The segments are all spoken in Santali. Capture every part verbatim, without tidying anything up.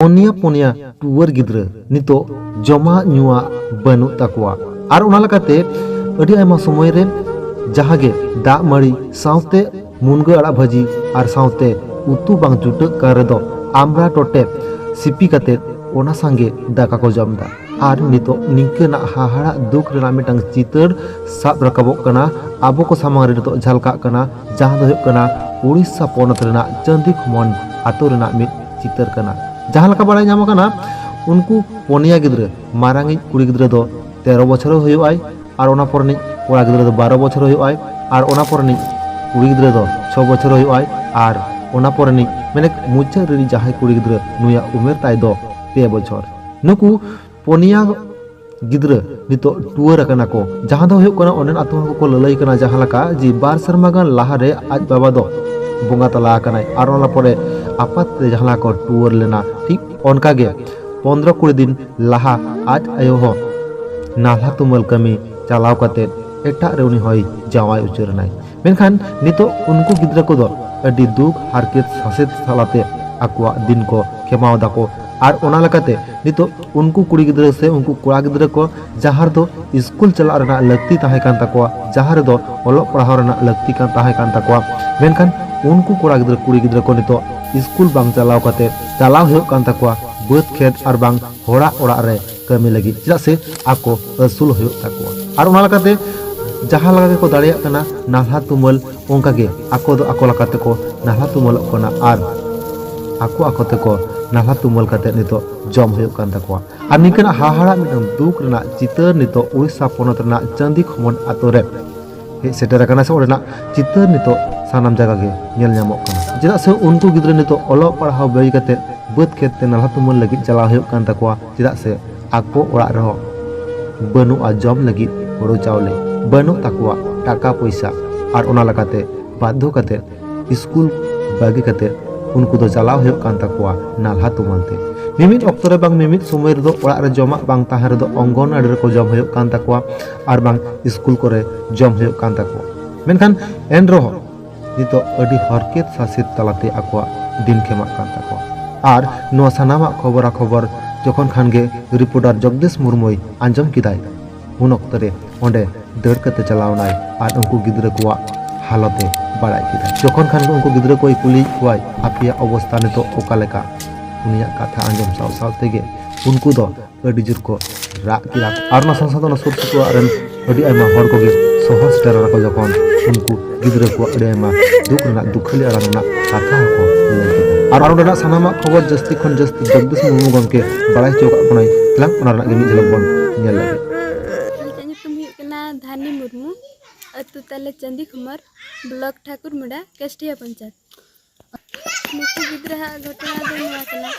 ᱯᱩᱱᱭᱟ ᱯᱩᱱᱭᱟ ᱴᱩᱣᱟᱹᱨ ᱜᱤᱫᱽᱨᱟᱹ ᱱᱤᱛᱚᱜ ᱡᱚᱢᱟᱜ ᱧᱩᱣᱟᱜ ᱵᱟᱹᱱᱩᱜ ᱛᱟᱠᱚᱣᱟ᱾ ᱟᱨ ᱚᱱᱟ ᱞᱮᱠᱟᱛᱮ ᱟᱹᱰᱤ ᱟᱭᱢᱟ ᱥᱚᱢᱚᱭ ᱨᱮ ᱡᱟᱦᱟᱸ ᱜᱮ ᱫᱟᱜ ᱢᱟᱹᱲᱤ ᱥᱟᱶᱛᱮ ᱢᱩᱱᱜᱟᱹ ᱟᱲᱟᱜ ᱵᱷᱟᱹᱡᱤ ᱟᱨ ᱥᱟᱶᱛᱮ ᱩᱛᱩ ᱵᱟᱝ ᱡᱩᱴᱟᱹᱜ ᱠᱟᱱ ᱨᱮᱫᱚ ᱟᱢᱲᱟ ᱴᱚᱴᱮ ᱥᱤᱯᱤ ᱠᱟᱛᱮ ᱚᱱᱟ ᱥᱟᱝᱜᱮ ᱫᱟᱠᱟ ᱠᱚ ᱡᱚᱢ ᱮᱫᱟ᱾ ᱟᱨ ᱱᱤᱛᱚᱜ ᱱᱤᱝᱠᱟᱹᱱᱟᱜ ᱦᱟᱦᱟᱲᱟᱜ ᱫᱩᱠ ᱨᱮᱱᱟᱜ ᱢᱤᱫᱴᱟᱝ ᱪᱤᱛᱟᱹᱨ ᱥᱟᱵ ᱨᱟᱠᱟᱵᱚᱜ ᱠᱟᱱᱟ, ᱟᱵᱚ ᱠᱚ ᱥᱟᱢᱟᱝ ᱨᱮ ᱱᱤᱛᱚᱜ ᱡᱷᱟᱞᱠᱟᱜ ᱠᱟᱱᱟ, ᱡᱟᱦᱟᱸ ᱫᱚ ᱦᱩᱭᱩᱜ ᱠᱟᱱᱟ ᱩᱲᱤᱥᱥᱟ ᱯᱚᱱᱚᱛ ᱨᱮᱱᱟᱜ ᱪᱟᱸᱫᱤ ᱠᱷᱚᱢᱚᱱ ᱟᱛᱳ ᱨᱮᱱᱟᱜ ᱢᱤᱫ ᱪᱤᱛᱟᱹᱨ ᱠᱟᱱᱟ᱾ ᱡᱟᱦᱟᱸ ᱞᱮᱠᱟ ᱵᱟᱲᱟᱭ ᱧᱟᱢ ᱟᱠᱟᱱᱟ, ᱩᱱᱠᱩ ᱯᱚᱱᱭᱟ ᱜᱤᱫᱽᱨᱟᱹ, ᱢᱟᱨᱟᱝᱤᱡ ᱠᱩᱲᱤ ᱜᱤᱫᱽᱨᱟᱹ ᱫᱚ ᱛᱮᱨᱚ ᱵᱚᱪᱷᱚᱨ ᱦᱩᱭᱩᱜ ᱟᱭ, ᱟᱨ ᱚᱱᱟ ᱯᱚᱨᱮᱱᱤᱡ ᱠᱚᱲᱟ ᱜᱤᱫᱽᱨᱟᱹ ᱫᱚ ᱵᱟᱨᱚ ᱵᱚᱪᱷᱚᱨ ᱦᱩᱭᱩᱜ ᱟᱭ, ᱟᱨ ᱚᱱᱟ ᱯᱚᱨᱮᱱᱤᱡ ᱠᱩᱲᱤ ᱜᱤᱫᱽᱨᱟᱹ ᱫᱚ ᱪᱷᱚ ᱵᱚᱪᱷᱚᱨ ᱦᱩᱭᱩᱜ ᱟᱭ, ᱟᱨ ᱚᱱᱟ ᱯᱚᱨᱮᱱᱤᱡ ᱢᱟᱱᱮ ᱢᱩᱪᱟᱹᱫ ᱨᱤᱱᱤᱡ ᱡᱟᱦᱟᱸᱭ ᱠᱩᱲᱤ ᱜᱤᱫᱽᱨᱟᱹ, ᱱᱩᱭᱟᱜ ᱩᱢᱮᱨ ᱛᱟᱭ ᱫᱚ ᱯᱮ ᱵᱚᱪᱷᱚᱨ᱾ ᱱᱩᱠᱩ ᱯᱚᱱᱭᱟ ᱜᱤᱫᱽᱨᱟᱹ ᱱᱤᱛᱚᱜ ᱴᱩᱣᱟᱹᱨ ᱟᱠᱟᱱᱟ ᱠᱚ, ᱡᱟᱦᱟᱸ ᱫᱚ ᱦᱩᱭᱩᱜ ᱠᱟᱱᱟ ᱚᱸᱰᱮᱱ ᱟᱛᱳ ᱦᱚᱲ ᱠᱚᱠᱚ ᱞᱟᱹᱞᱟᱹᱭ ᱠᱟᱱᱟ, ᱡᱟᱦᱟᱸ ᱞᱮᱠᱟ ᱡᱮ ᱵᱟᱨ ᱥᱮᱨᱢᱟ ᱜᱟᱱ ᱞᱟᱦᱟᱨᱮ ᱟᱡ ᱵᱟᱵᱟ ᱫᱚ ᱵᱚᱸᱜᱟ ᱛᱟᱞᱟ ᱟᱠᱟᱱᱟᱭ, ᱟᱨ ᱚᱱᱟ ᱯᱚᱨᱮ ᱟᱯᱟᱛ ᱛᱮ ᱡᱟᱦᱟᱸ ᱞᱮᱠᱟ ᱠᱚ ᱴᱩᱣᱟᱹᱨ ᱞᱮᱱᱟ, ᱴᱷᱤᱠ ᱚᱱᱠᱟ ᱜᱮ ᱯᱚᱱᱫᱽᱨᱚ ᱠᱩᱲᱤ ᱫᱤᱱ ᱞᱟᱦᱟ ᱟᱡ ᱟᱭᱳ ᱦᱚᱸ ᱱᱟᱞᱦᱟ ᱛᱩᱢᱟᱹᱞ ᱠᱟᱹᱢᱤ ᱪᱟᱞᱟᱣ ᱠᱟᱛᱮ ᱮᱴᱟᱜ ᱨᱮ ᱩᱱᱤ ᱦᱚᱸᱭ ᱡᱟᱶᱟᱭ ᱩᱪᱟᱹᱲ ᱮᱱᱟᱭ᱾ ᱢᱮᱱᱠᱷᱟᱱ ᱱᱤᱛᱚᱜ ᱩᱱᱠᱩ ᱜᱤᱫᱽᱨᱟᱹ ᱠᱚᱫᱚ ᱟᱹᱰᱤ ᱫᱩᱠ ᱦᱟᱨᱠᱮᱛ ᱥᱟᱥᱮᱛ ᱛᱟᱞᱟᱛᱮ ᱟᱠᱚᱣᱟᱜ ᱫᱤᱱ ᱠᱚ ᱠᱷᱮᱢᱟᱣ ᱫᱟᱠᱚ᱾ ᱟᱨ ᱚᱱᱟ ᱞᱮᱠᱟᱛᱮ ᱱᱤᱛᱚᱜ ᱩᱱᱠᱩ ᱠᱩᱲᱤ ᱜᱤᱫᱽᱨᱟᱹ ᱥᱮ ᱩᱱᱠᱩ ᱠᱚᱲᱟ ᱜᱤᱫᱽᱨᱟᱹ ᱠᱚ ᱡᱟᱦᱟᱸ ᱨᱮᱫᱚ ᱥᱠᱩᱞ ᱪᱟᱞᱟᱜ ᱨᱮᱱᱟᱜ ᱞᱟᱹᱠᱛᱤ ᱛᱟᱦᱮᱸ ᱠᱟᱱ ᱛᱟᱠᱚᱣᱟ, ᱡᱟᱦᱟᱸ ᱨᱮᱫᱚ ᱚᱞᱚᱜ ᱯᱟᱲᱦᱟᱣ ᱨᱮᱱᱟᱜ ᱞᱟᱹᱠᱛᱤ ᱠᱟᱱ ᱛᱟᱦᱮᱸ ᱠᱟᱱ ᱛᱟᱠᱚᱣᱟ, ᱢᱮᱱᱠᱷᱟᱱ ᱩᱱᱠᱩ ᱠᱚᱲᱟ ᱜᱤᱫᱽᱨᱟᱹ ᱠᱩᱲᱤ ᱜᱤᱫᱽᱨᱟᱹ ᱠᱚ ᱱᱤᱛᱚᱜ ᱥᱠᱩᱞ ᱵᱟᱝ ᱪᱟᱞᱟᱣ ᱠᱟᱛᱮ ᱪᱟᱞᱟᱣ ᱦᱩᱭᱩᱜ ᱠᱟᱱ ᱛᱟᱠᱚᱣᱟ ᱵᱟᱹᱫᱽ ᱠᱷᱮᱛ ᱟᱨ ᱵᱟᱝ ᱦᱚᱲᱟᱜ ᱚᱲᱟᱜ ᱨᱮ ᱠᱟᱹᱢᱤ ᱞᱟᱹᱜᱤᱫ, ᱪᱮᱫᱟᱜ ᱥᱮ ᱟᱠᱚ ᱟᱹᱥᱩᱞ ᱦᱩᱭᱩᱜ ᱛᱟᱠᱚᱣᱟ᱾ ᱟᱨ ᱚᱱᱟ ᱞᱮᱠᱟᱛᱮ ᱡᱟᱦᱟᱸ ᱞᱮᱠᱟ ᱜᱮᱠᱚ ᱫᱟᱲᱮᱭᱟᱜ ᱠᱟᱱᱟ ᱱᱟᱞᱦᱟ ᱛᱩᱢᱟᱹᱞ, ᱚᱱᱠᱟ ᱜᱮ ᱟᱠᱚ ᱫᱚ ᱟᱠᱚ ᱞᱮᱠᱟ ᱛᱮᱠᱚ ᱱᱟᱞᱦᱟ ᱛᱩᱢᱟᱹᱞᱚᱜ ᱠᱟᱱᱟ ᱟᱨ ᱟᱠᱚ ᱟᱠᱚ ᱛᱮᱠᱚ ᱱᱟᱞᱦᱟ ᱛᱩᱢᱟᱹᱞ ᱠᱟᱛᱮ ᱱᱤᱛᱚᱜ ᱡᱚᱢ ᱦᱩᱭᱩᱜ ᱠᱟᱱ ᱛᱟᱠᱚᱣᱟ᱾ ᱟᱨ ᱱᱤᱝᱠᱟᱹᱱᱟᱜ ᱦᱟᱦᱟᱲᱟᱜ ᱢᱤᱫᱴᱟᱝ ᱫᱩᱠ ᱨᱮᱱᱟᱜ ᱪᱤᱛᱟᱹᱨ ᱱᱤᱛᱚᱜ ᱩᱲᱤᱥᱥᱟ ᱯᱚᱱᱚᱛ ᱨᱮᱱᱟᱜ ᱪᱟᱸᱫᱤ ᱠᱷᱚᱢᱚᱱ ᱟᱛᱳ ᱨᱮ ᱦᱮᱡ ᱥᱮᱴᱮᱨ ᱟᱠᱟᱱᱟ, ᱥᱮ ᱚᱸᱰᱮᱱᱟᱜ ᱪᱤᱛᱟᱹᱨ ᱱᱤᱛᱚᱜ ᱥᱟᱱᱟᱢ ᱡᱟᱭᱜᱟ ᱜᱮ ᱧᱮᱞ ᱧᱟᱢᱚᱜ ᱠᱟᱱᱟ᱾ ᱪᱮᱫᱟᱜ ᱥᱮ ᱩᱱᱠᱩ ᱜᱤᱫᱽᱨᱟᱹ ᱱᱤᱛᱚᱜ ᱚᱞᱚᱜ ᱯᱟᱲᱦᱟᱣ ᱵᱟᱹᱜᱤ ᱠᱟᱛᱮ ᱵᱟᱹᱫᱽ ᱠᱷᱮᱛ ᱛᱮ ᱱᱟᱞᱦᱟ ᱛᱩᱢᱟᱹᱞ ᱞᱟᱹᱜᱤᱫ ᱪᱟᱞᱟᱣ ᱦᱩᱭᱩᱜ ᱠᱟᱱ ᱛᱟᱠᱚᱣᱟ, ᱪᱮᱫᱟᱜ ᱥᱮ ᱟᱠᱚ ᱚᱲᱟᱜ ᱨᱮᱦᱚᱸ ᱵᱟᱹᱱᱩᱜᱼᱟ ᱡᱚᱢ ᱞᱟᱹᱜᱤᱫ ᱦᱳᱲᱳ ᱪᱟᱣᱞᱮ, ᱵᱟᱹᱱᱩᱜ ᱛᱟᱠᱚᱣᱟ ᱴᱟᱠᱟ ᱯᱚᱭᱥᱟ, ᱟᱨ ᱚᱱᱟ ᱞᱮᱠᱟᱛᱮ ᱵᱟᱫᱽᱫᱷᱚ ᱠᱟᱛᱮ ᱥᱠᱩᱞ ᱵᱟᱹᱜᱤ ᱠᱟᱛᱮ ᱩᱱᱠᱩ ᱫᱚ ᱪᱟᱞᱟᱣ ᱦᱩᱭᱩᱜ ᱠᱟᱱ ᱛᱟᱠᱚᱣᱟ ᱱᱟᱞᱦᱟ ᱛᱩᱢᱟᱹᱞ ᱛᱮ᱾ ᱢᱤᱢᱤᱫ ᱚᱠᱛᱚ ᱨᱮ ᱵᱟᱝ ᱢᱤᱢᱤᱫ ᱥᱚᱢᱚᱭ ᱨᱮᱫᱚ ᱚᱲᱟᱜ ᱨᱮ ᱡᱚᱢᱟᱜ ᱵᱟᱝ ᱛᱟᱦᱮᱸ ᱨᱮᱫᱚ ᱚᱝᱜᱚᱱᱣᱟᱲᱤ ᱨᱮᱠᱚ ᱡᱚᱢ ᱦᱩᱭᱩᱜ ᱠᱟᱱ ᱛᱟᱠᱚᱣᱟ, ᱟᱨ ᱵᱟᱝ ᱥᱠᱩᱞ ᱠᱚᱨᱮ ᱡᱚᱢ ᱦᱩᱭᱩᱜ ᱠᱟᱱ ᱛᱟᱠᱚᱣᱟ᱾ ᱢᱮᱱᱠᱷᱟᱱ ᱮᱱ ᱨᱮᱦᱚᱸ ᱱᱤᱛᱚᱜ ᱟᱹᱰᱤ ᱦᱚᱨᱠᱮᱛ ᱥᱟᱥᱮᱛ ᱛᱟᱞᱟᱛᱮ ᱟᱠᱚᱣᱟᱜ ᱫᱤᱱ ᱠᱷᱮᱢᱟᱜ ᱠᱟᱱ ᱛᱟᱠᱚᱣᱟ᱾ ᱟᱨ ᱱᱚᱣᱟ ᱥᱟᱱᱟᱢᱟᱜ ᱠᱷᱚᱵᱚᱨᱟ ᱠᱷᱚᱵᱚᱨ ᱡᱚᱠᱷᱚᱱ ᱠᱷᱟᱱ ᱜᱮ ᱨᱤᱯᱳᱨᱴᱟᱨ ᱡᱚᱜᱽᱫᱤᱥ ᱢᱩᱨᱢᱩᱭ ᱟᱸᱡᱚᱢ ᱠᱮᱫᱟᱭ, ᱩᱱ ᱚᱠᱛᱚ ᱨᱮ ᱚᱸᱰᱮ ᱫᱟᱹᱲ ᱠᱟᱛᱮ ᱪᱟᱞᱟᱣ ᱮᱱᱟᱭ ᱟᱨ ᱩᱱᱠᱩ ᱜᱤᱫᱽᱨᱟᱹ ᱠᱚᱣᱟᱜ ᱦᱟᱞᱚᱛ ᱮ ᱵᱟᱲᱟᱭ ᱠᱮᱫᱟ᱾ ᱡᱚᱠᱷᱚᱱ ᱠᱷᱟᱱ ᱜᱮ ᱩᱱᱠᱩ ᱜᱤᱫᱽᱨᱟᱹ ᱠᱚᱭ ᱠᱩᱞᱤᱭᱮᱫ ᱠᱚᱣᱟᱭ, "ᱟᱯᱮᱭᱟᱜ ᱚᱵᱚᱥᱛᱟ ᱱᱤᱛᱚᱜ ᱚᱠᱟ ᱞᱮᱠᱟ?" ᱩᱱᱤᱭᱟᱜ ᱠᱟᱛᱷᱟ ᱟᱸᱡᱚᱢ ᱥᱟᱶ ᱥᱟᱶ ᱛᱮᱜᱮ ᱩᱱᱠᱩ ᱫᱚ ᱟᱹᱰᱤ ᱡᱳᱨ ᱠᱚ ᱨᱟᱜ ᱠᱮᱫᱟ᱾ ᱟᱨ ᱚᱱᱟ ᱥᱟᱶ ᱥᱟᱶᱛᱮ ᱚᱱᱟ ᱥᱩᱨ ᱥᱩᱯᱩᱨ ᱚᱲᱟᱜ ᱨᱮᱱ ᱟᱹᱰᱤ ᱟᱭᱢᱟ ᱦᱚᱲ ᱠᱚᱜᱮ ᱥᱚᱦᱚᱨ ᱥᱮᱴᱮᱨ ᱟᱠᱟᱱᱟ ᱠᱚ, ᱡᱚᱠᱷᱚᱱ ᱩᱱᱠᱩ ᱜᱤᱫᱽᱨᱟᱹ ᱠᱚᱣᱟᱜ ᱟᱹᱰᱤ ᱟᱭᱢᱟ ᱫᱩᱠ ᱨᱮᱱᱟᱜ, ᱫᱩᱠᱷᱟᱹᱞᱤ ᱟᱲᱟᱝ ᱨᱮᱱᱟᱜ ᱠᱟᱛᱷᱟ ᱦᱚᱸᱠᱚ ᱞᱟᱹᱭ ᱠᱮᱫᱟ᱾ ᱟᱨ ᱚᱸᱰᱮᱱᱟᱜ ᱥᱟᱱᱟᱢᱟᱜ ᱠᱷᱚᱵᱚᱨ ᱡᱟᱹᱥᱛᱤ ᱠᱷᱚᱱ ᱡᱟᱹᱥᱛᱤ ᱡᱚᱜᱽᱫᱤᱥ ᱢᱩᱨᱢᱩ ᱜᱚᱢᱠᱮ ᱵᱟᱲᱟᱭ ᱦᱚᱪᱚ ᱟᱠᱟᱫ ᱵᱚᱱᱟᱭ᱾ ᱫᱮᱞᱟᱝ ᱚᱱᱟ ᱨᱮᱱᱟᱜ ᱜᱮ ᱢᱤᱫ ᱡᱷᱟᱞᱟᱠ ᱵᱚᱱ ᱧᱮᱞ ᱞᱮᱜᱮ᱾ ᱤᱧᱟᱹᱜ ᱧᱩᱛᱩᱢ ᱦᱩᱭᱩᱜ ᱠᱟᱱᱟ ᱫᱷᱟᱱᱤ ᱢᱩᱨᱢᱩ, ᱟᱹᱛᱩ ᱛᱟᱞᱮ ᱪᱟᱸᱫᱤ ᱠᱷᱚᱢᱚᱨ, ᱵᱞᱚᱠ ᱴᱷᱟᱠᱩᱨᱢᱩᱰᱟ, ᱠᱮᱥᱴᱤᱭᱟ ᱯᱚᱧᱪᱟᱭᱮᱛ᱾ ᱱᱩᱠᱩ ᱜᱤᱫᱽᱨᱟᱹᱣᱟᱜ ᱜᱷᱚᱴᱚᱱᱟ ᱫᱚ ᱱᱚᱣᱟ ᱠᱟᱱᱟ,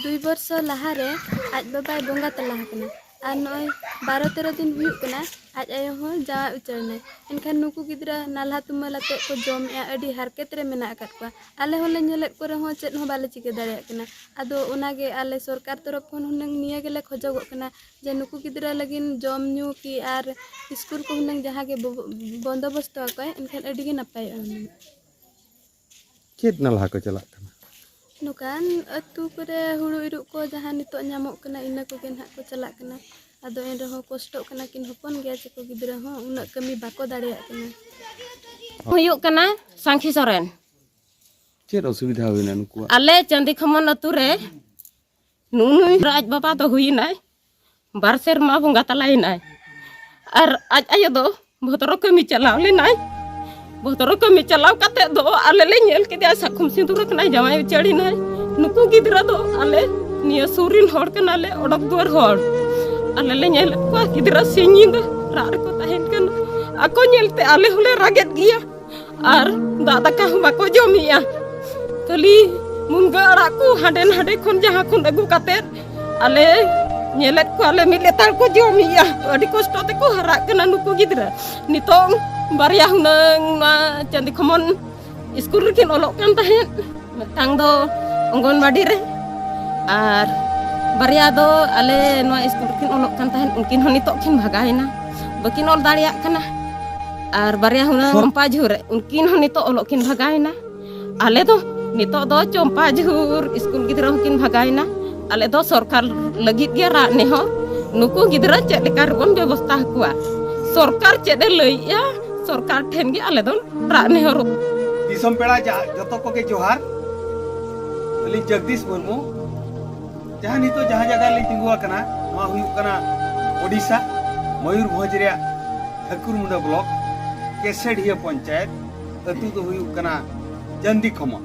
ᱫᱩᱭ ᱵᱚᱨᱥᱚ ᱞᱟᱦᱟᱨᱮ ᱟᱡ ᱵᱟᱵᱟᱭ ᱵᱚᱸᱜᱟ ᱛᱟᱞᱟ ᱟᱠᱟᱱᱟ᱾ ᱟᱨ ᱱᱚᱜᱼᱚᱭ ᱵᱟᱨᱚ ᱛᱮᱨᱚ ᱫᱤᱱ ᱦᱩᱭᱩᱜ ᱠᱟᱱᱟ, ᱟᱡ ᱟᱭᱳ ᱦᱚᱸ ᱡᱟᱶᱟᱭ ᱩᱪᱟᱹᱲ ᱮᱱᱟᱭ᱾ ᱮᱱᱠᱷᱟᱱ ᱱᱩᱠᱩ ᱜᱤᱫᱽᱨᱟᱹ ᱱᱟᱞᱦᱟ ᱛᱩᱢᱟᱹᱞ ᱟᱛᱮᱫ ᱠᱚ ᱡᱚᱢᱮᱜᱼᱟ, ᱟᱹᱰᱤ ᱦᱟᱨᱠᱮᱛ ᱨᱮ ᱢᱮᱱᱟᱜ ᱟᱠᱟᱫ ᱠᱚᱣᱟ᱾ ᱟᱞᱮ ᱦᱚᱸᱞᱮ ᱧᱮᱞᱮᱫ ᱠᱚ ᱨᱮᱦᱚᱸ ᱪᱮᱫ ᱦᱚᱸ ᱵᱟᱞᱮ ᱪᱤᱠᱟᱹ ᱫᱟᱲᱮᱭᱟᱜ ᱠᱟᱱᱟ᱾ ᱟᱫᱚ ᱚᱱᱟᱜᱮ ᱟᱞᱮ ᱥᱚᱨᱠᱟᱨ ᱛᱚᱨᱚᱯ ᱠᱷᱚᱱ ᱦᱩᱱᱟᱹᱝ ᱱᱤᱭᱟᱹ ᱜᱮᱞᱮ ᱠᱷᱚᱡᱚᱜᱚᱜ ᱠᱟᱱᱟ ᱡᱮ ᱱᱩᱠᱩ ᱜᱤᱫᱽᱨᱟᱹ ᱞᱟᱹᱜᱤᱫ ᱡᱚᱢ ᱧᱩ ᱠᱤ ᱟᱨ ᱥᱠᱩᱞ ᱠᱚ ᱦᱩᱱᱟᱹᱝ ᱡᱟᱦᱟᱸ ᱜᱮ ᱵᱚ-, ᱵᱚᱱᱫᱳᱵᱚᱥᱛᱚ ᱟᱠᱚᱣᱟᱭ, ᱮᱱᱠᱷᱟᱱ ᱟᱹᱰᱤ ᱜᱮ ᱱᱟᱯᱟᱭᱚᱜᱼᱟ ᱦᱩᱱᱟᱹᱝ᱾ ᱪᱮᱫ ᱱᱟᱞᱦᱟ ᱠᱚ ᱪᱟᱞᱟᱜ ᱠᱟᱱᱟ? ᱱᱚᱝᱠᱟᱱ ᱟᱹᱛᱩ ᱠᱚᱨᱮ ᱦᱩᱲᱩ ᱤᱨᱚᱜ ᱠᱚ ᱡᱟᱦᱟᱸ ᱱᱤᱛᱚᱜ ᱧᱟᱢᱚᱜ ᱠᱟᱱᱟ, ᱤᱱᱟᱹ ᱠᱚᱜᱮ ᱱᱟᱦᱟᱜ ᱠᱚ ᱪᱟᱞᱟᱜ ᱠᱟᱱᱟ᱾ ᱟᱫᱚ ᱮᱱ ᱨᱮᱦᱚᱸ ᱠᱚᱥᱴᱚᱜ ᱠᱟᱱᱟ ᱠᱤᱱ ᱦᱚᱯᱚᱱ ᱜᱮᱭᱟ ᱪᱮ ᱠᱚ ᱜᱤᱫᱽᱨᱟᱹ ᱦᱚᱸ, ᱩᱱᱟᱹᱜ ᱠᱟᱹᱢᱤ ᱵᱟᱠᱚ ᱫᱟᱲᱮᱭᱟᱜ ᱠᱟᱱᱟ᱾ ᱦᱩᱭᱩᱜ ᱠᱟᱱᱟ ᱥᱟᱝᱠᱷᱤ ᱥᱚᱨᱮᱱ᱾ ᱪᱮᱫ ᱚᱥᱩᱵᱤᱫᱷᱟ ᱦᱩᱭᱱᱟ ᱱᱩᱠᱩᱣᱟᱜ? ᱟᱞᱮ ᱪᱟᱸᱫᱤ ᱠᱷᱚᱢᱚᱱ ᱟᱹᱛᱩ ᱨᱮ ᱱᱩᱜᱼᱩ ᱱᱩᱭ ᱟᱡ ᱵᱟᱵᱟ ᱫᱚ ᱦᱩᱭᱱᱟᱭ ᱵᱟᱨ ᱥᱮᱨᱢᱟ ᱵᱚᱸᱜᱟ ᱛᱟᱞᱟᱭᱮᱱᱟᱭ᱾ ᱟᱨ ᱟᱡ ᱟᱭᱳ ᱫᱚ ᱵᱷᱚᱛᱨᱚ ᱠᱟᱹᱢᱤ ᱪᱟᱞᱟᱣ ᱞᱮᱱᱟᱭ᱾ ᱵᱷᱚᱛᱨᱚ ᱠᱟᱹᱢᱤ ᱪᱟᱞᱟᱣ ᱠᱟᱛᱮ ᱫᱚ ᱟᱞᱮ ᱞᱮ ᱧᱮᱞ ᱠᱮᱫᱮᱭᱟ, ᱥᱟᱠᱚᱢ ᱥᱤᱸᱫᱩᱨ ᱟᱠᱟᱱᱟᱭ, ᱡᱟᱶᱟᱭ ᱩᱪᱟᱹᱲ ᱮᱱᱟᱭ᱾ ᱱᱩᱠᱩ ᱜᱤᱫᱽᱨᱟᱹ ᱫᱚ ᱟᱞᱮ ᱱᱤᱭᱟᱹ ᱥᱩᱨ ᱨᱤᱱ ᱦᱚᱲ ᱠᱟᱱᱟᱞᱮ, ᱚᱰᱚᱠ ᱫᱩᱣᱟᱹᱨ ᱦᱚᱲ᱾ ᱟᱞᱮ ᱞᱮ ᱧᱮᱞᱮᱫ ᱠᱚᱣᱟ ᱜᱤᱫᱽᱨᱟᱹ ᱥᱤᱧ ᱧᱤᱫᱟᱹ ᱨᱟᱜ ᱨᱮᱠᱚ ᱛᱟᱦᱮᱱ ᱠᱟᱱᱟ᱾ ᱟᱠᱚ ᱧᱮᱞᱛᱮ ᱟᱞᱮ ᱦᱚᱸᱞᱮ ᱨᱟᱜᱮᱫ ᱜᱮᱭᱟ᱾ ᱟᱨ ᱫᱟᱜ ᱫᱟᱠᱟ ᱦᱚᱸ ᱵᱟᱠᱚ ᱡᱚᱢᱮᱜᱼᱟ᱾ ᱠᱷᱟᱹᱞᱤ ᱢᱩᱱᱜᱟᱹ ᱟᱲᱟᱜ ᱠᱚ ᱦᱟᱸᱰᱮ ᱱᱟᱰᱮ ᱠᱷᱚᱱ ᱡᱟᱦᱟᱸ ᱠᱷᱚᱱ ᱟᱹᱜᱩ ᱠᱟᱛᱮᱫ ᱟᱞᱮ ᱧᱮᱞᱮᱫ ᱠᱚᱣᱟᱞᱮ ᱢᱤᱫ ᱞᱮᱛᱟᱲ ᱠᱚ ᱡᱚᱢᱮᱜᱼᱟ᱾ ᱟᱹᱰᱤ ᱠᱚᱥᱴᱚ ᱛᱮᱠᱚ ᱦᱟᱨᱟᱜ ᱠᱟᱱᱟ ᱱᱩᱠᱩ ᱜᱤᱫᱽᱨᱟᱹ᱾ ᱱᱤᱛᱚᱝ ᱵᱟᱨᱭᱟ ᱦᱩᱱᱟᱹᱝ ᱱᱚᱣᱟ ᱪᱟᱸᱫᱤ ᱠᱷᱚᱢᱚᱱ ᱥᱠᱩᱞ ᱨᱮᱠᱤᱱ ᱚᱞᱚᱜ ᱠᱟᱱ ᱛᱟᱦᱮᱸᱫ, ᱢᱤᱫᱴᱟᱝ ᱫᱚ ᱚᱝᱜᱚᱱᱵᱟᱰᱤ ᱨᱮ, ᱟᱨ ᱵᱟᱨᱭᱟ ᱫᱚ ᱟᱞᱮ ᱱᱚᱣᱟ ᱥᱠᱩᱞ ᱨᱮᱠᱤᱱ ᱚᱞᱚᱜ ᱠᱟᱱ ᱛᱟᱦᱮᱸᱫ, ᱩᱱᱠᱤᱱ ᱦᱚᱸ ᱱᱤᱛᱚᱜ ᱠᱤᱱ ᱵᱷᱟᱜᱟᱣᱮᱱᱟ, ᱵᱟᱹᱠᱤᱱ ᱚᱞ ᱫᱟᱲᱮᱭᱟᱜ ᱠᱟᱱᱟ᱾ ᱟᱨ ᱵᱟᱨᱭᱟ ᱦᱩᱱᱟᱹᱝ ᱦᱚᱨ- ᱪᱚᱢᱯᱟ ᱡᱷᱩᱨ ᱨᱮ, ᱩᱱᱠᱤᱱ ᱦᱚᱸ ᱱᱤᱛᱚᱜ ᱚᱞᱚᱜ ᱠᱤᱱ ᱵᱷᱟᱜᱟᱣᱮᱱᱟ᱾ ᱟᱞᱮ ᱫᱚ ᱱᱤᱛᱚᱜ ᱫᱚ ᱪᱚᱢᱯᱟ ᱡᱷᱩᱨ ᱥᱠᱩᱞ ᱜᱤᱫᱽᱨᱟᱹ ᱦᱚᱸᱠᱤᱱ ᱵᱷᱟᱜᱟᱭᱮᱱᱟ᱾ ᱟᱞᱮ ᱫᱚ ᱥᱚᱨᱠᱟᱨ ᱞᱟᱹᱜᱤᱫ ᱜᱮ ᱨᱟᱜ ᱱᱮᱦᱚᱨ, ᱱᱩᱠᱩ ᱜᱤᱫᱽᱨᱟᱹ ᱪᱮᱫ ᱞᱮᱠᱟ ᱨᱮᱵᱚᱱ ᱵᱮᱵᱚᱥᱛᱷᱟ ᱟᱠᱚᱣᱟ? ᱥᱚᱨᱠᱟᱨ ᱪᱮᱫ ᱮ ᱞᱟᱹᱭᱮᱜᱼᱟ, ᱥᱚᱨᱠᱟᱨ ᱴᱷᱮᱱ ᱜᱮ ᱟᱞᱮ ᱫᱚ ᱨᱟᱜ ᱱᱮᱦᱚᱨᱚᱜ᱾ ᱫᱤᱥᱚᱢ ᱯᱮᱲᱟ ᱡᱟ-, ᱡᱚᱛᱚ ᱠᱚᱜᱮ ᱡᱚᱦᱟᱨ᱾ ᱟᱹᱞᱤᱧ ᱡᱚᱜᱽᱫᱤᱥ ᱢᱩᱨᱢᱩ, ᱡᱟᱦᱟᱸ ᱱᱤᱛᱚᱜ ᱡᱟᱦᱟᱸ ᱡᱟᱭᱜᱟ ᱨᱮᱞᱤᱧ ᱛᱤᱸᱜᱩ ᱟᱠᱟᱱᱟ, ᱱᱚᱣᱟ ᱦᱩᱭᱩᱜ ᱠᱟᱱᱟ ᱳᱰᱤᱥᱟ, ᱢᱚᱭᱩᱨᱵᱷᱚᱸᱡᱽ ᱨᱮᱭᱟᱜ ᱴᱷᱟᱹᱠᱩᱨᱢᱩᱸᱰᱟᱹ ᱵᱞᱚᱠ, ᱠᱮᱥᱮᱰᱤᱦᱟᱹ ᱯᱚᱧᱪᱟᱭᱮᱛ, ᱟᱹᱛᱩ ᱫᱚ ᱦᱩᱭᱩᱜ ᱠᱟᱱᱟ ᱪᱟᱱᱫᱤ ᱠᱷᱚᱢᱟ᱾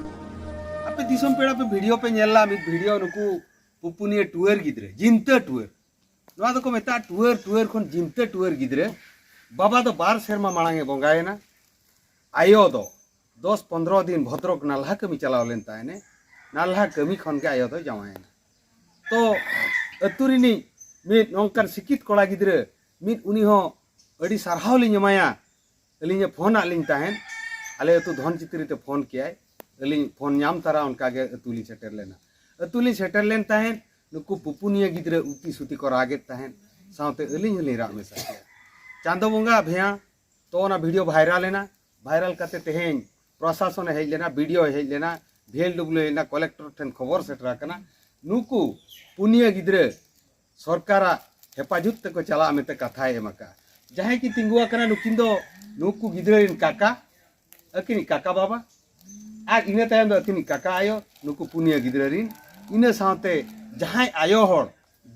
ᱟᱯᱮ ᱫᱤᱥᱚᱢ ᱯᱮᱲᱟ ᱯᱮ ᱵᱷᱤᱰᱤᱭᱳ ᱯᱮ ᱧᱮᱞ ᱞᱟ, ᱢᱤᱫ ᱵᱷᱤᱰᱤᱭᱳ ᱱᱩᱠᱩ ᱯᱩᱯᱩᱱᱤᱭᱟᱹ ᱴᱩᱣᱟᱹᱨ ᱜᱤᱫᱽᱨᱟᱹ, ᱡᱤᱱᱛᱟᱹ ᱴᱩᱣᱟᱹᱨ, ᱱᱚᱣᱟ ᱫᱚᱠᱚ ᱢᱮᱛᱟᱜᱼᱟ ᱴᱩᱣᱟᱹᱨ, ᱴᱩᱣᱟᱹᱨ ᱠᱷᱚᱱ ᱡᱤᱱᱛᱟᱹ ᱴᱩᱣᱟᱹᱨ ᱜᱤᱫᱽᱨᱟᱹ᱾ ᱵᱟᱵᱟ ᱫᱚ ᱵᱟᱨ ᱥᱮᱨᱢᱟ ᱢᱟᱲᱟᱝ ᱮ ᱵᱚᱸᱜᱟᱭᱮᱱᱟ᱾ ᱟᱭᱳ ᱫᱚ ᱫᱚᱥ ᱯᱚᱱᱫᱽᱨᱚ ᱫᱤᱱ ᱵᱷᱚᱫᱨᱚᱠ ᱱᱟᱞᱦᱟ ᱠᱟᱹᱢᱤ ᱪᱟᱞᱟᱣ ᱞᱮᱱ ᱛᱟᱦᱮᱱᱮ᱾ ᱱᱟᱞᱦᱟ ᱠᱟᱹᱢᱤ ᱠᱷᱚᱱ ᱜᱮ ᱟᱭᱳ ᱫᱚ ᱡᱟᱶᱟᱭᱮᱱᱟ᱾ ᱛᱚ ᱟᱹᱛᱩ ᱨᱤᱱᱤᱡ ᱢᱤᱫ ᱱᱚᱝᱠᱟᱱ ᱥᱤᱠᱠᱷᱤᱛ ᱠᱚᱲᱟ ᱜᱤᱫᱽᱨᱟᱹ ᱢᱤᱫ, ᱩᱱᱤ ᱦᱚᱸ ᱟᱹᱰᱤ ᱥᱟᱨᱦᱟᱣ ᱞᱤᱧ ᱮᱢᱟᱭᱟ᱾ ᱟᱹᱞᱤᱧᱮ ᱯᱷᱳᱱ ᱟᱫ ᱞᱤᱧ ᱛᱟᱦᱮᱸᱫ, ᱟᱞᱮ ᱟᱹᱛᱩ ᱫᱷᱚᱱ ᱪᱤᱛᱨᱤ ᱛᱮ ᱯᱷᱳᱱ ᱠᱮᱜᱼᱟᱭ᱾ ᱟᱹᱞᱤᱧ ᱯᱷᱳᱱ ᱧᱟᱢ ᱛᱟᱨᱟ ᱚᱱᱠᱟ ᱜᱮ ᱟᱹᱛᱩ ᱞᱤᱧ ᱥᱮᱴᱮᱨ ᱞᱮᱱᱟ᱾ ᱟᱹᱛᱩ ᱞᱤᱧ ᱥᱮᱴᱮᱨ ᱞᱮᱱ ᱛᱟᱦᱮᱸᱫ, ᱱᱩᱠᱩ ᱯᱩᱯᱩᱱᱤᱭᱟᱹ ᱜᱤᱫᱽᱨᱟᱹ ᱩᱛᱤ ᱥᱩᱛᱤ ᱠᱚ ᱨᱟᱜᱮᱫ ᱛᱟᱦᱮᱸᱫ, ᱥᱟᱶᱛᱮ ᱟᱹᱞᱤᱧ ᱦᱚᱸᱞᱤᱧ ᱨᱟᱜ ᱢᱮᱥᱟ ᱠᱮᱜᱼᱟ᱾ ᱪᱟᱸᱫᱚ ᱵᱚᱸᱜᱟ ᱵᱷᱮᱭᱟ, ᱛᱚ ᱚᱱᱟ ᱵᱷᱤᱰᱤᱭᱳ ᱵᱷᱟᱭᱨᱟᱞ ᱮᱱᱟ᱾ ᱵᱷᱟᱭᱨᱟᱞ ᱠᱟᱛᱮ ᱛᱮᱦᱮᱧ ᱯᱨᱚᱥᱟᱥᱚᱱᱮ ᱦᱮᱡ ᱞᱮᱱᱟ, ᱵᱤᱰᱤᱳ ᱦᱮᱡ ᱞᱮᱱᱟ, ᱵᱷᱤ ᱮᱞ ᱰᱚᱵᱽᱞᱤᱭᱩ ᱦᱮᱡ ᱞᱮᱱᱟ, ᱠᱚᱞᱮᱠᱴᱚᱨ ᱴᱷᱮᱱ ᱠᱷᱚᱵᱚᱨ ᱥᱮᱴᱮᱨ ᱟᱠᱟᱱᱟ᱾ ᱱᱩᱠᱩ ᱯᱩᱱᱭᱟᱹ ᱜᱤᱫᱽᱨᱟᱹ ᱥᱚᱨᱠᱟᱨᱟᱜ ᱦᱮᱯᱟᱡᱚᱛ ᱛᱮᱠᱚ ᱪᱟᱞᱟᱜᱼᱟ ᱢᱮᱱᱛᱮ ᱠᱟᱛᱷᱟᱭ ᱮᱢ ᱟᱠᱟᱫᱼᱟ᱾ ᱡᱟᱦᱟᱸᱭ ᱠᱤᱱ ᱛᱤᱸᱜᱩ ᱟᱠᱟᱱᱟ, ᱱᱩᱠᱤᱱ ᱫᱚ ᱱᱩᱠᱩ ᱜᱤᱫᱽᱨᱟᱹ ᱨᱮᱱ ᱠᱟᱠᱟ, ᱟᱹᱠᱤᱱᱤᱡ ᱠᱟᱠᱟ ᱵᱟᱵᱟ, ᱟᱨ ᱤᱱᱟᱹ ᱛᱟᱭᱚᱢ ᱫᱚ ᱟᱹᱠᱤᱱᱤᱡ ᱠᱟᱠᱟ ᱟᱭᱳ, ᱱᱩᱠᱩ ᱯᱩᱱᱭᱟᱹ ᱜᱤᱫᱽᱨᱟᱹ ᱨᱮᱱ᱾ ᱤᱱᱟᱹ ᱥᱟᱶᱛᱮ ᱡᱟᱦᱟᱸᱭ ᱟᱭᱳ ᱦᱚᱲ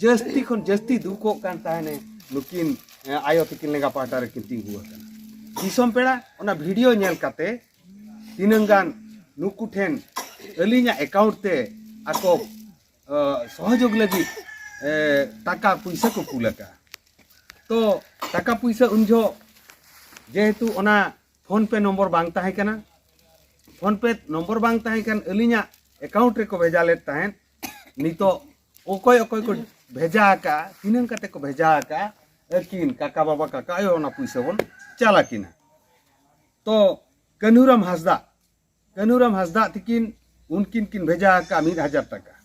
ᱡᱟᱹᱥᱛᱤ ᱠᱷᱚᱱ ᱡᱟᱹᱥᱛᱤ ᱫᱩᱠᱚᱜ ᱠᱟᱱ ᱛᱟᱦᱮᱱᱮ, ᱱᱩᱠᱤᱱ, ᱮ, ᱟᱭᱳ ᱛᱟᱹᱠᱤᱱ ᱞᱮᱸᱜᱟ ᱯᱟᱦᱴᱟ ᱨᱮᱠᱤᱱ ᱛᱤᱸᱜᱩ ᱟᱠᱟᱱᱟ᱾ ᱫᱤᱥᱚᱢ ᱯᱮᱲᱟ, ᱚᱱᱟ ᱵᱷᱤᱰᱤᱭᱳ ᱧᱮᱞ ᱠᱟᱛᱮ ᱛᱤᱱᱟᱹᱝ ᱜᱟᱱ ᱱᱩᱠᱩ ᱴᱷᱮᱱ ᱟᱹᱞᱤᱧᱟᱜ ᱮᱠᱟᱣᱩᱱᱴ ᱛᱮ ᱟᱠᱚ, ᱮ, ᱥᱚᱦᱚᱡᱳᱜᱽ ᱞᱟᱹᱜᱤᱫ, ᱮ, ᱴᱟᱠᱟ ᱯᱩᱭᱥᱟᱹ ᱠᱚ ᱠᱩᱞ ᱟᱠᱟᱫᱼᱟ᱾ ᱛᱚ ᱴᱟᱠᱟ ᱯᱩᱭᱥᱟᱹ ᱩᱱ ᱡᱚᱦᱚᱜ ᱡᱮᱦᱮᱛᱩ ᱚᱱᱟ ᱯᱷᱳᱱ ᱯᱮ ᱱᱚᱢᱵᱚᱨ ᱵᱟᱝ ᱛᱟᱦᱮᱸ ᱠᱟᱱᱟ, ᱯᱷᱳᱱ ᱯᱮ ᱱᱚᱢᱵᱚᱨ ᱵᱟᱝ ᱛᱟᱦᱮᱸ ᱠᱟᱱ, ᱟᱹᱞᱤᱧᱟᱜ ᱮᱠᱟᱣᱩᱱᱴ ᱨᱮᱠᱚ ᱵᱷᱮᱡᱟ ᱞᱮᱫ ᱛᱟᱦᱮᱸᱫ᱾ ᱱᱤᱛᱚᱜ ᱚᱠᱚᱭ ᱚᱠᱚᱭ ᱠᱚ ᱵᱷᱮᱡᱟ ᱟᱠᱟᱫᱼᱟ, ᱛᱤᱱᱟᱹᱝ ᱠᱟᱛᱮ ᱠᱚ ᱵᱷᱮᱡᱟ ᱟᱠᱟᱫᱼᱟ, ᱟᱹᱠᱤᱱ ᱠᱟᱠᱟ ᱵᱟᱵᱟ ᱠᱟᱠᱟ ᱟᱭᱳ ᱚᱱᱟ ᱯᱩᱭᱥᱟᱹ ᱵᱚᱱ ᱪᱟᱞ ᱟᱹᱠᱤᱱᱟ᱾ ᱛᱚ ᱠᱟᱹᱱᱦᱩᱨᱟᱢ ᱦᱟᱸᱥᱫᱟ, ᱠᱟᱹᱱᱦᱩᱨᱟᱢ ᱦᱟᱸᱥᱫᱟ ᱛᱤᱠᱤᱱ, ᱩᱱᱠᱤᱱ ᱠᱤᱱ ᱵᱷᱮᱡᱟ ᱟᱠᱟᱫᱼᱟ ᱢᱤᱫ ᱦᱟᱡᱟᱨ ᱴᱟᱠᱟ᱾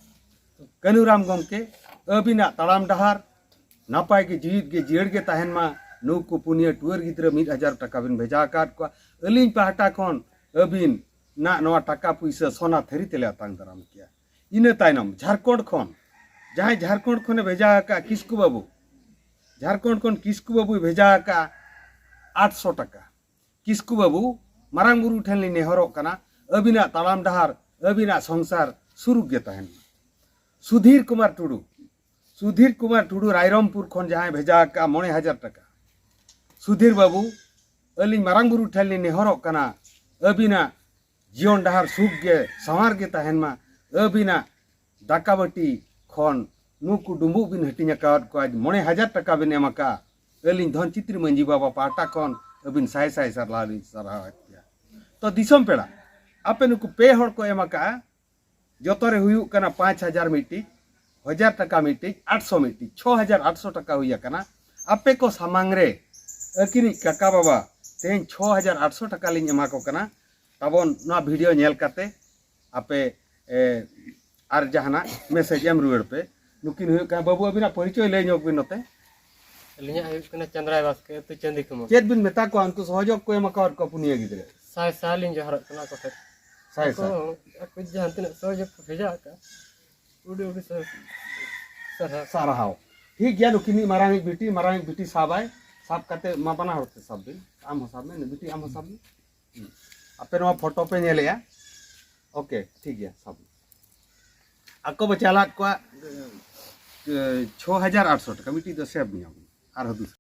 ᱠᱟᱹᱱᱦᱩᱨᱟᱢ ᱜᱚᱢᱠᱮ, ᱟᱹᱵᱤᱱᱟᱜ ᱛᱟᱲᱟᱢ ᱰᱟᱦᱟᱨ ᱱᱟᱯᱟᱭ ᱜᱮ, ᱡᱤᱣᱤᱫ ᱜᱮ, ᱡᱤᱭᱟᱹᱲ ᱜᱮ ᱛᱟᱦᱮᱱ ᱢᱟ᱾ ᱱᱩᱠᱩ ᱯᱩᱱᱭᱟᱹ ᱴᱩᱣᱟᱹᱨ ᱜᱤᱫᱽᱨᱟᱹ ᱢᱤᱫ ᱦᱟᱡᱟᱨ ᱴᱟᱠᱟ ᱵᱤᱱ ᱵᱷᱮᱡᱟ ᱟᱠᱟᱫ ᱠᱚᱣᱟ᱾ ᱟᱹᱞᱤᱧ ᱯᱟᱦᱴᱟ ᱠᱷᱚᱱ ᱟᱹᱵᱤᱱ ᱱᱟᱜ ᱱᱚᱣᱟ ᱴᱟᱠᱟ ᱯᱩᱭᱥᱟᱹ ᱥᱚᱱᱟ ᱛᱷᱟᱹᱨᱤ ᱛᱮᱞᱮ ᱟᱛᱟᱝ ᱫᱟᱨᱟᱢ ᱠᱮᱭᱟ᱾ ᱤᱱᱟᱹ ᱛᱟᱭᱱᱚᱢ ᱡᱷᱟᱲᱠᱷᱚᱸᱰ ᱠᱷᱚᱱ, ᱡᱟᱦᱟᱸᱭ ᱡᱷᱟᱲᱠᱷᱚᱸᱰ ᱠᱷᱚᱱᱮ ᱵᱷᱮᱡᱟ ᱟᱠᱟᱫ ᱠᱤᱥᱠᱩ ᱵᱟᱹᱵᱩ, ᱡᱷᱟᱲᱠᱷᱚᱸᱰ ᱠᱷᱚᱱ ᱠᱤᱥᱠᱩ ᱵᱟᱹᱵᱩᱭ ᱵᱷᱮᱡᱟ ᱟᱠᱟᱫ ᱟᱴᱥᱚ ᱴᱟᱠᱟ᱾ ᱠᱤᱥᱠᱩ ᱵᱟᱹᱵᱩ, ᱢᱟᱨᱟᱝ ᱵᱩᱨᱩ ᱴᱷᱮᱱ ᱞᱤᱧ ᱱᱮᱦᱚᱨᱚᱜ ᱠᱟᱱᱟ, ᱟᱹᱵᱤᱱᱟᱜ ᱛᱟᱲᱟᱢ ᱰᱟᱦᱟᱨ, ᱟᱹᱵᱤᱱᱟᱜ ᱥᱚᱝᱥᱟᱨ ᱥᱩᱨᱩᱜ ᱜᱮ ᱛᱟᱦᱮᱱ ᱢᱟ᱾ ᱥᱩᱫᱷᱤᱨ ᱠᱩᱢᱟᱨ ᱴᱩᱰᱩ, ᱥᱩᱫᱷᱤᱨ ᱠᱩᱢᱟᱨ ᱴᱩᱰᱩ ᱨᱟᱭᱨᱚᱝᱯᱩᱨ ᱠᱷᱚᱱ ᱡᱟᱦᱟᱸᱭ ᱵᱷᱮᱡᱟ ᱟᱠᱟᱫᱼᱟ ᱢᱚᱬᱮ ᱦᱟᱡᱟᱨ ᱴᱟᱠᱟ᱾ ᱥᱩᱫᱷᱤᱨ ᱵᱟᱹᱵᱩ, ᱟᱹᱞᱤᱧ ᱢᱟᱨᱟᱝ ᱵᱩᱨᱩ ᱴᱷᱮᱱ ᱞᱤᱧ ᱱᱮᱦᱚᱨᱚᱜ ᱠᱟᱱᱟ, ᱟᱹᱵᱤᱱᱟᱜ ᱡᱤᱭᱚᱱ ᱰᱟᱦᱟᱨ ᱥᱩᱠ ᱜᱮ, ᱥᱟᱶᱟᱨ ᱜᱮ ᱛᱟᱦᱮᱱ ᱢᱟ᱾ ᱟᱹᱵᱤᱱᱟᱜ ᱫᱟᱠᱟ ᱵᱟᱹᱴᱤ ᱠᱷᱚᱱ ᱱᱩᱠᱩ ᱰᱩᱸᱵᱩᱜ ᱵᱤᱱ ᱦᱟᱹᱴᱤᱧ ᱟᱠᱟᱫ ᱠᱚᱣᱟ, ᱢᱚᱬᱮ ᱦᱟᱡᱟᱨ ᱴᱟᱠᱟ ᱵᱤᱱ ᱮᱢ ᱟᱠᱟᱫᱼᱟ᱾ ᱟᱹᱞᱤᱧ ᱫᱷᱚᱱ ᱪᱤᱛᱨᱤ ᱢᱟᱹᱡᱷᱤ ᱵᱟᱵᱟ ᱯᱟᱦᱴᱟ ᱠᱷᱚᱱ ᱟᱹᱵᱤᱱ ᱥᱟᱭ ᱥᱟᱭ ᱥᱟᱨᱦᱟᱣ ᱞᱤᱧ ᱥᱟᱨᱦᱟᱣᱮᱫ ᱯᱮᱭᱟ᱾ ᱛᱚ ᱫᱤᱥᱚᱢ ᱯᱮᱲᱟ, ᱟᱯᱮ ᱱᱩᱠᱩ ᱯᱮ ᱦᱚᱲ ᱠᱚ ᱮᱢ ᱟᱠᱟᱫᱼᱟ, ᱡᱚᱛᱚ ᱨᱮ ᱦᱩᱭᱩᱜ ᱠᱟᱱᱟ ᱯᱟᱸᱪ ᱦᱟᱡᱟᱨ ᱢᱤᱫᱴᱤᱡ, ᱦᱟᱡᱟᱨ ᱴᱟᱠᱟ ᱢᱤᱫᱴᱤᱡ, ᱟᱴᱥᱚ ᱢᱤᱫᱴᱤᱡ, ᱪᱷᱚ ᱦᱟᱡᱟᱨ ᱟᱴᱥᱚ ᱴᱟᱠᱟ ᱦᱩᱭ ᱟᱠᱟᱱᱟ᱾ ᱟᱯᱮ ᱠᱚ ᱥᱟᱢᱟᱝ ᱨᱮ ᱟᱹᱠᱤᱱᱤᱡ ᱠᱟᱠᱟ ᱵᱟᱵᱟ ᱛᱮᱦᱮᱧ ᱪᱷᱚ ᱦᱟᱡᱟᱨ ᱟᱴᱥᱚ ᱴᱟᱠᱟ ᱞᱤᱧ ᱮᱢᱟ ᱠᱚ ᱠᱟᱱᱟ᱾ ᱛᱟᱵᱚᱱ ᱱᱚᱣᱟ ᱵᱷᱤᱰᱤᱭᱳ ᱧᱮᱞ ᱠᱟᱛᱮ ᱟᱯᱮ, ᱮ, ᱟᱨ ᱡᱟᱦᱟᱱᱟᱜ ᱢᱮᱥᱮᱡᱽ ᱮᱢ ᱨᱩᱣᱟᱹᱲ ᱯᱮ᱾ ᱱᱩᱠᱤᱱ ᱦᱩᱭᱩᱜ ᱠᱟᱱᱟ, ᱵᱟᱹᱵᱩ, ᱟᱹᱵᱤᱱᱟᱜ ᱯᱚᱨᱤᱪᱚᱭ ᱞᱟᱹᱭ ᱧᱚᱜ ᱵᱤᱱ ᱱᱚᱛᱮ᱾ ᱟᱹᱞᱤᱧᱟᱜ ᱦᱩᱭᱩᱜ ᱠᱟᱱᱟ ᱪᱟᱸᱫᱽᱨᱟᱭ ᱵᱟᱥᱠᱮ, ᱟᱹᱛᱩ ᱪᱟᱸᱫᱤ ᱠᱷᱩᱢᱟᱹ᱾ ᱪᱮᱫ ᱵᱤᱱ ᱢᱮᱛᱟ ᱠᱚᱣᱟ ᱩᱱᱠᱩ ᱥᱚᱦᱚᱡᱳᱜᱽ ᱠᱚ ᱮᱢ ᱟᱠᱟᱣᱟᱫ ᱠᱚᱣᱟ ᱯᱩᱱᱭᱟᱹ ᱜᱤᱫᱽᱨᱟᱹ? ᱥᱟᱭ ᱥᱟᱭ ᱞᱤᱧ ᱡᱚᱦᱟᱨᱚᱜ ᱠᱟᱱᱟ ᱟᱠᱚ ᱴᱷᱮᱱ᱾ ᱥᱟᱭ ᱟᱠᱚ, ᱥᱟᱭ᱾ ᱟᱠᱚ ᱡᱟᱦᱟᱸ ᱛᱤᱱᱟᱹᱜ ᱥᱚᱦᱚᱡᱳᱜᱽ ᱠᱚ ᱵᱷᱮᱡᱟ ᱟᱠᱟᱫ, ᱩᱰᱤ ᱩᱰᱤ ᱥᱟᱨ-, ᱥᱟᱨᱦᱟᱣ᱾ ᱥᱟᱨᱦᱟᱣ᱾ ᱴᱷᱤᱠ ᱜᱮᱭᱟ, ᱱᱩᱠᱤᱱᱤᱡ ᱢᱟᱨᱟᱝᱤᱡ ᱵᱤᱴᱤ, ᱢᱟᱨᱟᱝᱤᱡ ᱵᱤᱴᱤ ᱥᱟᱵᱟᱭ, ᱥᱟᱵ ᱠᱟᱛᱮ ᱢᱟ ᱵᱟᱱᱟ ᱦᱚᱲ ᱛᱮ ᱥᱟᱵ ᱵᱤᱱ, ᱟᱢ ᱦᱚᱸ ᱥᱟᱵ ᱢᱮ, ᱵᱤᱴᱤ ᱟᱢ ᱦᱚᱸ ᱥᱟᱵ ᱢᱮ᱾ ᱦᱩᱸ᱾ ᱟᱯᱮ ᱱᱚᱣᱟ ᱯᱷᱳᱴᱳ ᱯᱮ ᱧᱮᱞᱮᱜᱼᱟ? ᱳᱠᱮ, ᱴᱷᱤᱠ ᱜᱮᱭᱟ, ᱥᱟᱵ ᱢᱮ᱾ ᱟᱠᱚ ᱵᱚ ᱪᱟᱞᱟᱫ ᱠᱚᱣᱟ, ᱮ, ᱪᱷᱚ ᱦᱟᱡᱟᱨ ᱟᱴᱥᱚ ᱴᱟᱠᱟ, ᱢᱤᱫᱴᱤᱡ ᱫᱚ ᱥᱮᱵᱷ ᱢᱮᱭᱟ ᱵᱚᱱ, ᱟᱨᱦᱚᱸ ᱫᱩᱥᱨᱟ᱾